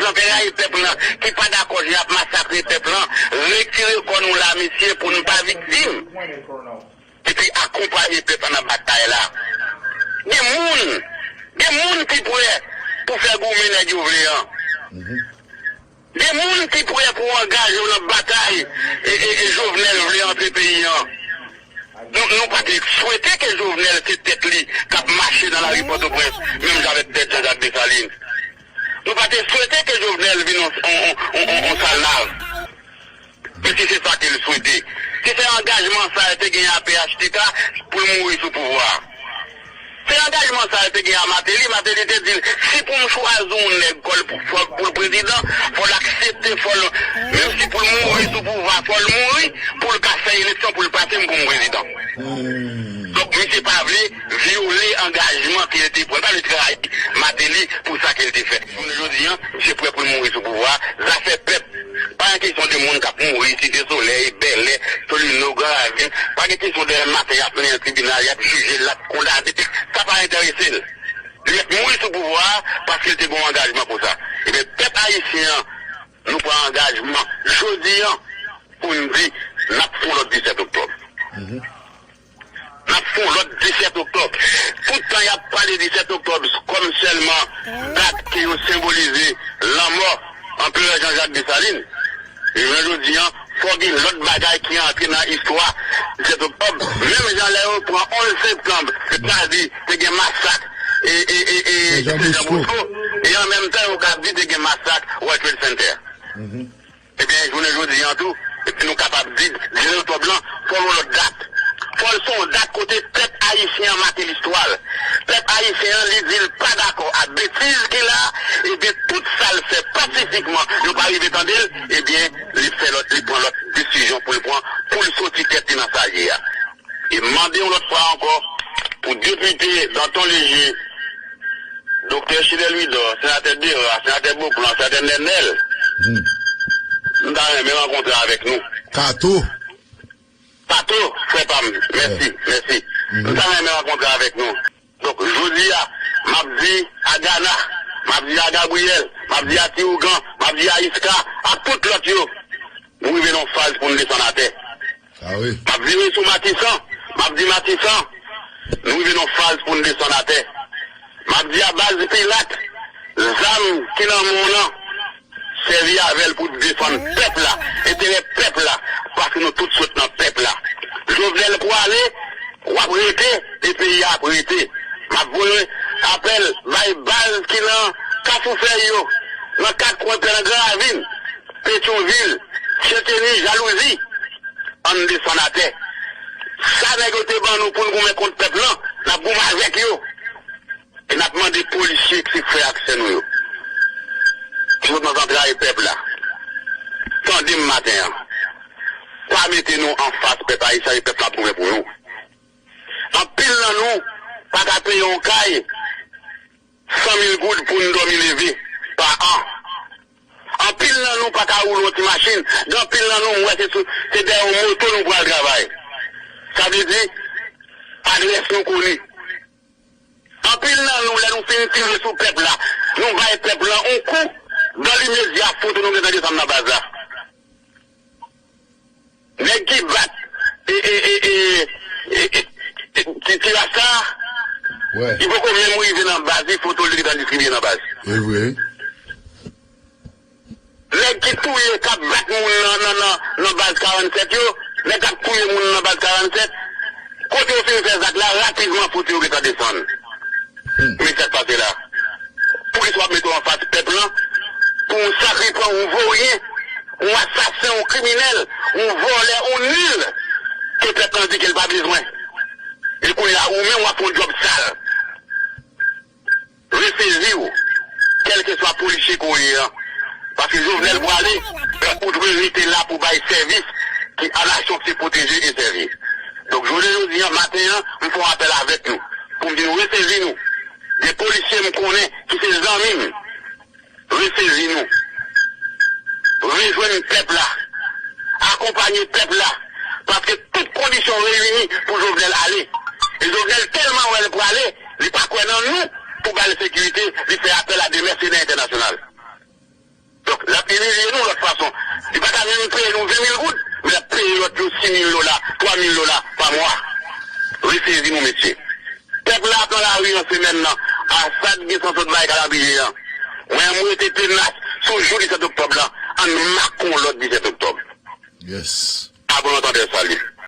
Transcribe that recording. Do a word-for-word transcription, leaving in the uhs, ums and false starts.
Anpè rayi pèp lan, ki pa dakò jan y ap masakre pèp lan, retire kò nou la, mesye, pou n pa viktim. Epi akonpanye pèp lan nan batay la. Gen moun, gen moun ki prè pou fè goumen nèg yo vle an. Gen moun ki prè pou angaje yo nan batay e, e, e Jovenel vle antre peyi an. Nou, nou pa te swete ke Jovenel se tèt li k ap mache nan lari Pòtoprens, menm jan avèk tèt Jean Jacques Dessalines. Nou pa te swete ke Jovenel vin on, on, on, on, on, on salnav. Men si se sa ke l swete, si se angajman sa l te gen a P H T K pou l mouri sou pouvwa a. Se angajman sa l te gen a Martelly. Martelly te di l, si pou m chwazi yon nèg kò l pou, fò, pou l prezidan, fò l aksepte, fò l, menm si pou l mouri sou pouvwa, fò l mouri pou l ka fè eleksyon pou l pase m pou m prezidan. Donk, misye pa vle vyole angajman ke l te pran. L pa vle trayi Martelly pou sa ke l te fè. Jounen jodi a, misye prè pou l mouri sou pouvwa a. Zafè pèp. Pa gen kesyon de moun k ap mouri Site Solèy, Bèlè, Solino, Gran Ravin. Pa gen kesyon de maten y ap mennen nan tribinal, y ap jije l, l ap kondane. Sa pa enterese l. Li mèt mouri sou pouvwa a paske l te gen yon angajman pou sa. Ebyen, pèp ayisyen an, nou pran angajman jodi a pou n di n ap fè yon lòt disèt oktòb. N ap fè yon lòt disèt oktòb. Tout tan y ap pale disèt oktòb kòm sèlman dat ke yo senbolize lanmò Anperè Jean Jacques Dessalines. E jounen jodi a, fò gen lòt bagay ki antre nan istwa disèt oktòb. Menm jan lè yo pran onz septanm, etadi te gen masak e, e, e, e, Jan Bosco, e an menm tan yo ka di te gen masak World Trade Center. Ebyen, jounen jodi a tou, epi nou kapab di, disèt oktòb lan, fò l yon lòt dat. Fò l se yon dat kote pèp ayisyen an make listwa l. Pèp ayisyen an, li di l pa dakò ak betiz ki la, ebyen, tout sa l fè pasifikman, yo pa rive tande l, ebyen, li fè lòt, li pran lòt desizyon pou l pran, pou l soti tèt li nan sa l ye a. E mande yon lòt fwa ankò pou depite Danton Léger, Doktè Chilè Louidor, senatè Dera, senatè Beauplan, senatè Nènèl, m ta renmen rankontre avèk nou. Kato. Kato, frè pa m, mèsi, mèsi. M ta renmen rankontre avèk nou. Donk, jodi a, m ap di a Gana, m ap di a Gabriel, m ap di a Ti Ougan, m ap di a Iska, ak tout lòt yo, nou rive nan yon faz pou n desann atè. M ap vire sou Matisan, m ap di Matisan, nou rive nan yon faz pou n desann atè. M ap di a baz Pilat, zam ki nan men w lan, sèvi avè l pou defann pèp la, enterè pèp la, paske nou tout sot nan pèp la. Jovenel pwale, w ap rete, e peyi a ap rete. M ap voye apèl bay baz ki nan Kafou Fèy yo, nan kat kwen pè nan Gran Ravin, Petyonvil, Senteni, Jalouzi. Ann desann atè. Sa nèg yo te ban nou pou n goumen kont pèp lan, n ap goumen avèk yo. E n ap mande polisye ki se frè ak sè nou yo, ki sot nan zantray pèp la, tande m maten an. Pa mete nou anfas pèp ayisyen e pèp la ap goumen pou nou. Anpil nan nou pa ka peye yon kay san mil goud pou n dòmi leve pa an. Anpil nan nou pa ka woule yon ti machin. Gen anpil nan nou, m wè se sou, se dèyè yon moto nou pral travay. Sa vle di, adrès nou koni. Anpil nan nou, lè nou fin tire sou pèp la, nou bay pèp lan yon kou, dan limedya foto nou gentan desann nan baz la. Nèg ki bat e, e, e, e, e, e, e, ti, ti rasta, li poko menm rive nan baz li, foto l gentan distribiye nan baz. E vre. Nèg ki touye, k ap bat moun nan, nan, nan, nan baz karannsèt yo, nèg k ap touye moun nan baz karannsèt, kote yo fin fè zak la, rapidman foto yo gentan desann. Men sa k pase la. Poukisa w ap mete w anfas pèp lan pou yon sakripan, yon voryen, yon asasen, yon kriminèl, yon vòlè, yon nil ke pèp lan di ke l pa bezwen? E kounye a, ou menm w ap fè yon djòb sal. Resezi w, kèlkeswa polisye ke w ye an. Paske Jovenel pwale, ou dwe rete la pou bay sèvis ki a nasyon ki se pwoteje e sèvi. Donk, jounen jodi an, maten an, m fè yon apèl avèk nou, pou m di nou resezi nou. Gen polisye m konnen ki se zanmi m. Resezi nou. Rejwenn pèp la. Akonpanye pèp la. Paske tout kondisyon reyini pou Jovenel ale. E Jovenel tèlman wè l prale, li pa kwè nan nou pou ba l sekirite, li fè apèl a de mèsenè entènasyonal. imilye nou lòt fason. Li pa ta menm peye nou ven mil goud, men l ap peye lòt yo sis mil dola, twa mil dola pa mwa. Resezi nou, mesye. Pèp la ap nan lari an semèn nan. Asad gen san sot bay kalabriye an. Mwen, m rete tenas sou jou disèt oktòb la. Ann make yon lòt disèt oktòb. Yes. Apre yon tande sali.